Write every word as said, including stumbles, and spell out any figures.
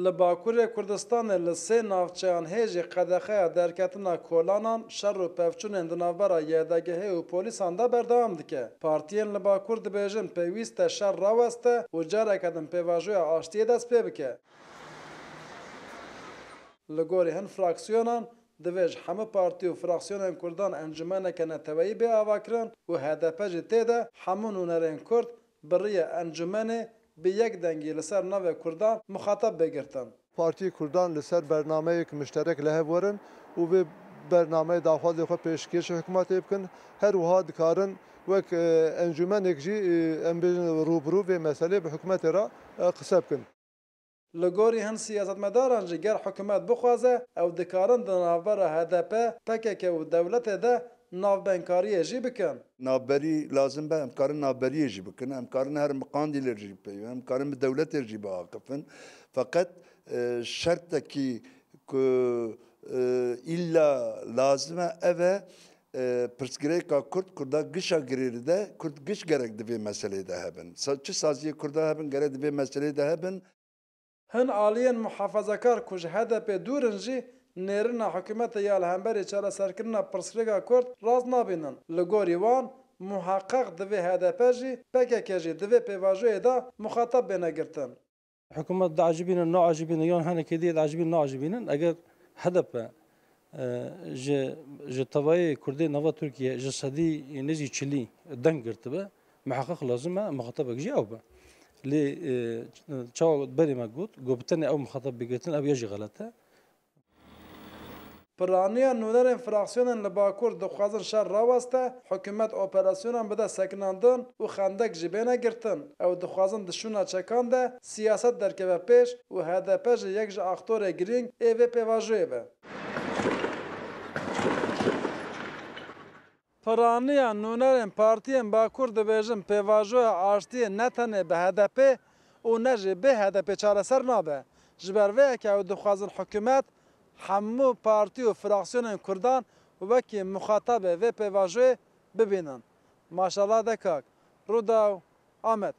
Li Bakurê Kurdistanê li sê navçeyan hêjî qedexeya derketina kolanan, şer û pevçûnên di navbera Y D G H û polîsan de berdewam dike. Partiyên li Bakur dibêjin pêwîst e şer raweste û careke din pêvajoya aştiyê dest pê bike. Li gorî hin fraksiyonan, divê ji hemû partî û fraksiyonên Kurdan encûmeneke neteweyî bê avakirin û H D P jî tê de hemû nûnerên Kurd bi rêya encûmenê bi yek dengî li ser navê Kurdan muxatab bê girtin. Partiyê Kurdan li ser bernameyek mişterek li hev werin û vê bernameyê daxwazê xwe pêşkêşî hikûmetê bikin. Her wiha dikarin wek, e, encûmenek jî, e, em bêjin rûbirû vê meselê bi hikûmetê re, e, qise bikin. Li gorî hin siyasetmedaran jî ger hikûmet bixwaze, ew dikarin di navbera H D P, P K K û dewletê de navbenkariyê jî bikin. Navberî lazim be, em karin navberiyê jî bikin, em karin her bi Qandîlê jî peyvin, em karin bi dewletê jî biaqifin. Feqet, e, şertekî ku, e, îlla lazim e, ev e, e, pirsgirêka Kurd, Kurda gişa girêrî de, Kurd giş gerek di vê meselê de hebin. Sa-, çi saziyê Kurda hebin, gerek di vê meselê de hebin. Hin aliyên muhafazekar ku ji H D P dûr in jî nêrina hikûmetê ya li hemberî çareserkirina pirsgirêka Kurd rast nabînin. Li gorî wan, muheqeq divê H D P jî, P K K jî di vê pêvajoyê de muxatab bêne girtin. Hikûmet diecibînin, naecibînin, yan hinekê dî diecibînin, naecibînin. Eger H D P, e, ji, ji tevayê Kurdê nava Tirkiye ji sedî nêzî çilî deng girtibe, miheqeq lazim e muxatabek jî ew be. Lê, e, çawa berê me got, ku bi tenê ew muxatab bê girtin, ew ya jî xelet e. Piraniya nûnerên fraksiyonên li Bakur dixwazin şer raweste, hikûmet operasyonan bide sekinandin û xendek jî bêne girtin. Ew dixwazin di şûna çekan de siyaset derkeve pêş û H D P jî yek ji aktorê girîng ê vê pêvajoyê be. Piraniya nûnerên partiyên Bakur dibêjin pêvajoya aştiyê ne tenê bi H D P û ne jî bê H D P çareser nabe. Ji ber vê yekê ew dixwazin hikûmet hemû partî û fraksiyonên Kurdan wekî muxatabê vê pêvajoyê bibînin. Maşallah Dekak, Rûdaw, Amed.